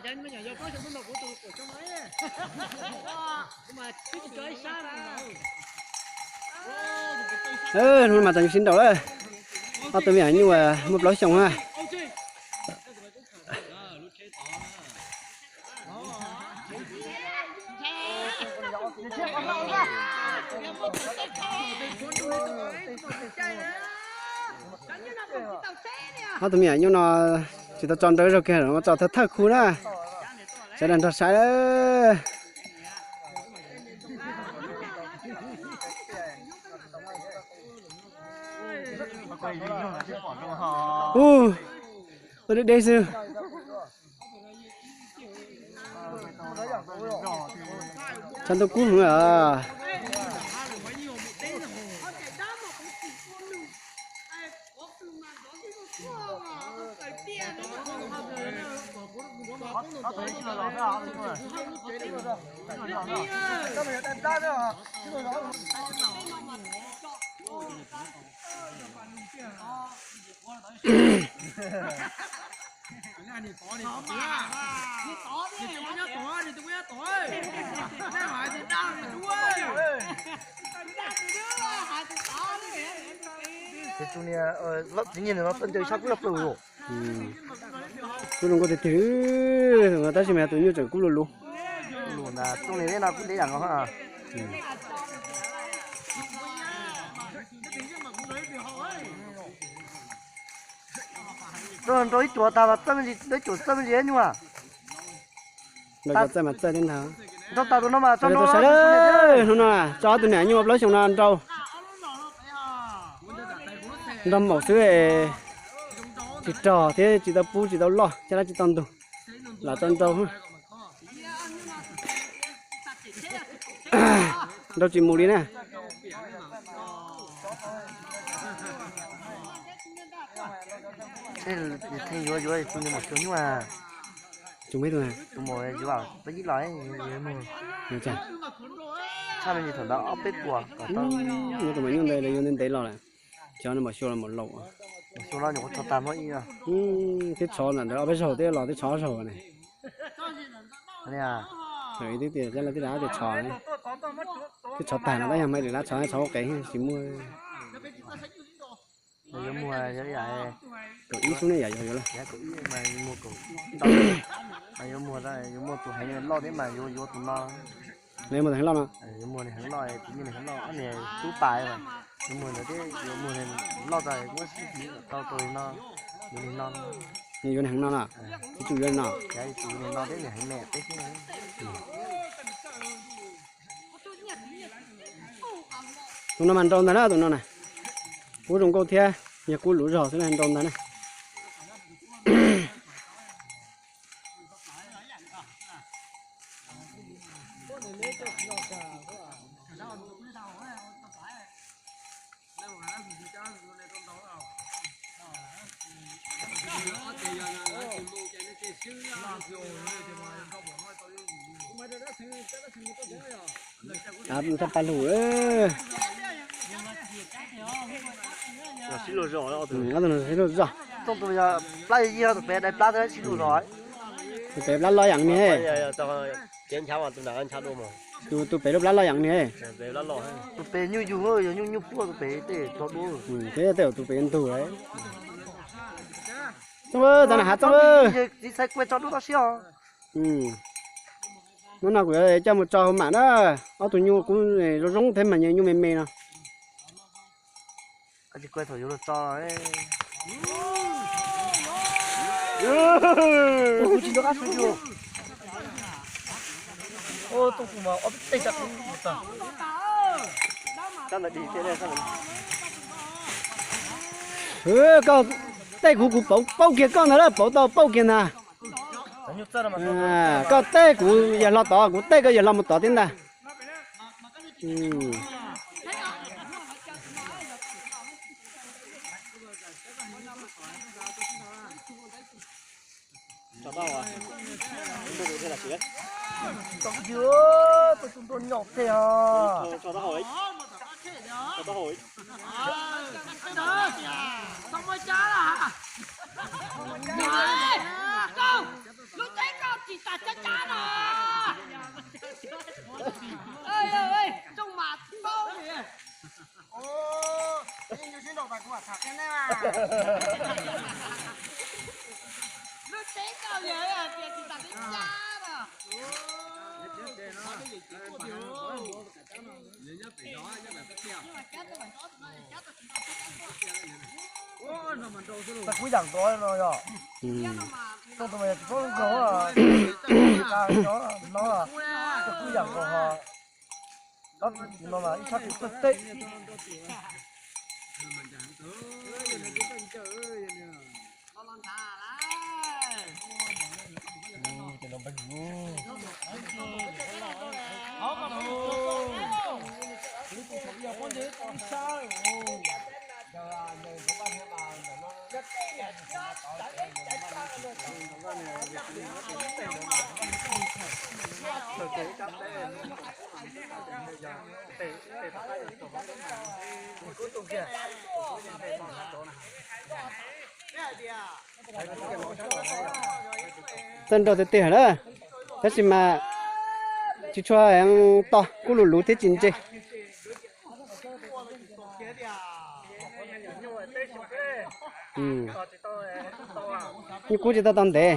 Hnub no mas tseem sib nraus lawm. Ob tug me nyuam nyuj muaj plaub xyoos na. Ob tug me nyuam nyuj no tsis tau tso nrau zaug kiag, tso thawj thawj khu na. Sawv daws nrog saib. Ua deb deb xwb. Tshav ntuj kub heev lawm. Ces tus niag loj txiv niag no tuaj ncaws sab kub loj plaws. Kub zoo nkauj tiag tiag. Tab sis mas tus nyuj tseem kub lug lug. Lus ntawd txooj li no kuj deb yam nkaus. Nrau ib cuam tas mas txawj me ntsis, ib cuam txawj me ntsis nyuj. Nrau txawj mas txawj thiab ntag. Nrau tas tus no mas tso nrau. Saib, hnub no tso ob tug niam nyuj plaub xyoos no nrau. Nrau maum xwb, tsis rog thiab tsis tau pub tsis tau loj, caj dab tsis tau ntug, lam tso nrau. Nrau tsis mus li na. Yuav yuav tus maum xyoo nyuj, tus maum yuav peb yib los, tshaj me ntsis thaum ntawd ob peb puas kom tau. Tus maum nyuj ntawd yuav ntev ntev los lawm. Cov no maum xyoo los maum laus. Maum xyoo los nyuam qhuav tshov tag hmo ib. Twb tshov ntawm ntawd ob peb zaug twb los twb tshov ob zaug ne. Twb tias cov lawv twb rov tias tshov, twb tshov tag no tab yog mas lwm lab tshov, tshov ua qev tsis muaj. Yuav muag yog li kaum ib xub ne yom, yog yuav lawm. Kaum ib mas yuav muag kaum ib, yuav muag, yuav muag tus heev loj thiab mas yuav yuav tus no. Yuav muag tus heev loj no. Yuav muag tus heev loj, tus nyuj heev loj, ob niag tub pas, yuav muag ntawd thiab yuav muag loj tas kuv muab sib txiv tau tus no, yuav li no. Yuav heev no no, tsis tsum yuav no. Tus no mas nrau ntag na, tus no na. Kub zoo nkauj thiab, yog kub luv zog xwb na, nrau ntag na. Thaj paj lug. Sib luag zog, ob tug no sib luag zog. Plab yog tus pem dai plab thiab sib luag zog. Tus pem plab loj yam ne. Tus pem lub plab loj yam ne. Tus pem nyuj yug, yog nyuj nyuj puaj tus pem tej tso dua. Tej tus pem ntug. Txooj, tau na hav txooj. Txiv txhais kuj tso dua tau siab os. Hnub no kuv yuav coj mus tso hauv mam na. Ob tug nyuj kub zoo zoo thiab mas nyuj me me no. Tsis kuj thaum yuav luag tso. Tsis nco qab sub yus. Txooj tus mas ob peb teg tsa. Koj tej kuv, kuv pauv paub kiag koj ntag, pauv tau paub kiag ntag. Koj tej kuv yawg hlo tod, kuv tej koj yawg hlo mus tod thiab ntag. Lub teb no tsis Tau kuj yam nkaus no yog, tau tus mas yog tsis paub nkaus, no tau kuj yam nkaus ho, no mas ib sab tus txawj teb. Txawj nraug tiag tiag lawm, tab sis mas tsis tshua to, kuj luv luv thiab tsis ntse. Nyuj kub tsis tau tau ntev.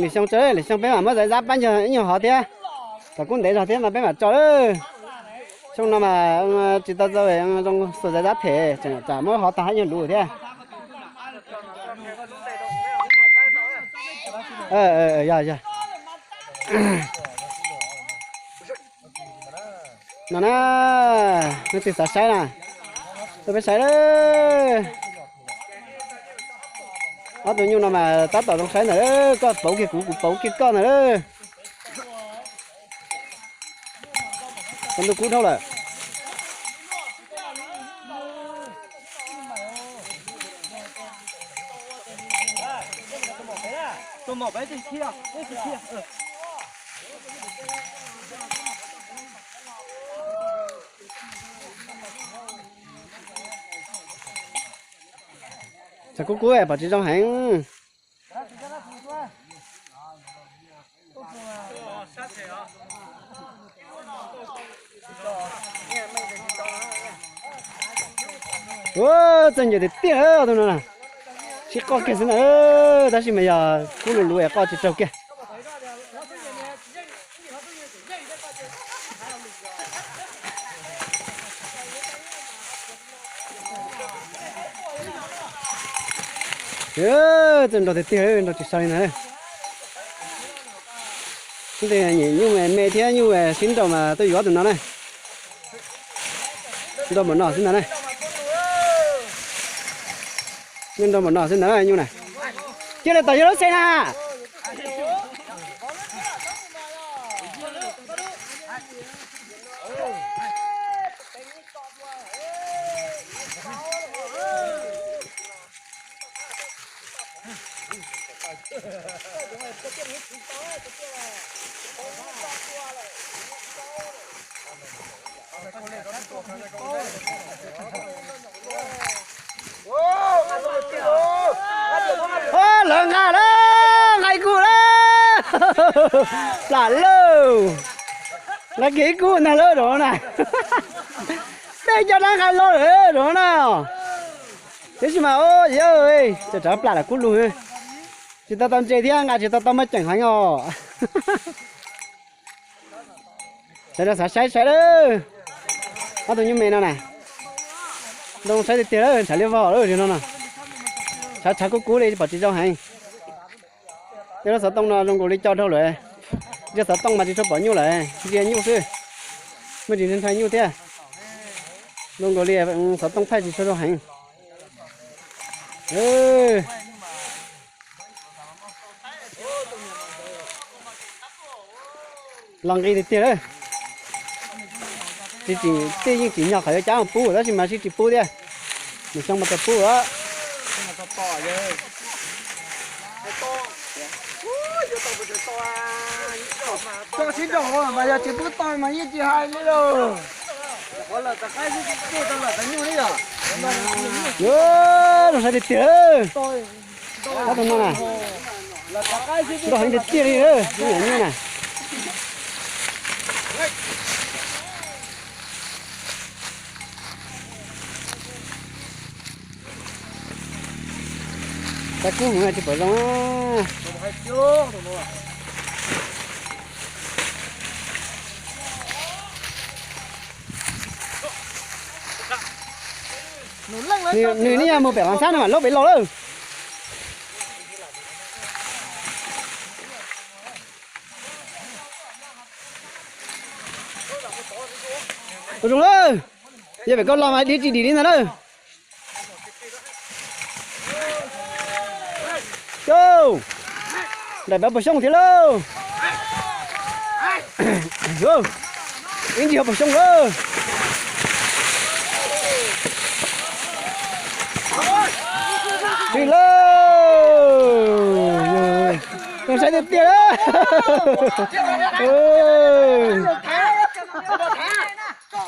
Lwm xyoo tso, lwm xyoo peb mam muab zaiv zab pab ib nyuag hov thiab. Kom kub ntev zog thiab mas peb mam tso lawm. Xyoo no mas tsis tau tau zoo xuas zaiv zab them, tseem tsam muab hov tag ib nyuag luv thiab. Yog, yog. No na, leej twg xav saib na, tuaj peb saib lawm. Ob tug nyuj no mas tab tom zoo saib ntawm koj pauv kiag kuv, kuv pauv kiag koj ntawm. Tau ntuj kub dhau lawm. Txawm kub kub pom tsis zoo heev. Ua txawj ncawm tiag tiag tus no na. Sib qoj kiag xwb na, tab sis mas yog kub luv luv es qoj tsis raug kiag. Txawj nraug tiag tiag, nraug tsis so li ntag. Nyob ntawm nyuj me thiab nyuj sib nraus mas tuaj yuav tus no na. Nraug npaum no xwb ntag na. Nyuj nraug npaum no xwb ntag na nyuj na. Cia li tom yog lub xeem na. Lawv nqa lawm, nqa ib kub lawm. Plam lauj. Nqa kiag ib kub ntag lauj, rau na. Tej cov dab nqa los lawm rau na. Tiam sis mas, yawg, tseem tsam plam lam kub lug. Tsis tau tau ntse thiab nqa tsis tau tau muaj ceem heev os. Sawv daws xav saib saib lawm. Ob tug nyuj me no na, zoo saib tiag tiag lawm, ntshav liab vog lawm no no. Tshav tshav kub kub li pom tsis zoo heev. Tej lub xov tooj no zoo nkaus li co dhau lawm. Ntsia xov tooj mas tsis tshua pom nyuj lawm, ntsia nyuj xwb. Muaj tsis ntshai nyuj thiab. Zoo nkaus li xov tooj thaij tsis tshua zoo heev. Los nqi tiag tiag lawm. Tej yeej tsim nyog qhov yuav cab mus pub tab sis mas sib tsis pub thiab. Nws xyoo mas tau pub lawm. Tso sib nraus mas yog tsis pub tau mas yeej tsis hais li lauj. Zoo saib tiag tiag. Ob tug no na, nroj heev tiag tiag li, lub nyuam nyuj na. Tab kub hmoov tsis pom zoo. Nws ne yog mus pem qhov xab no mam laub pem los lawm. Ua zoo lawm. Yog pem koj los mas dib tsis dim li ntag na. Daim pab puas xyoo thiab lauj. Ib ntsis ho puas xyoo lawm. Tsis lawm. Zoo saib tiag tiag.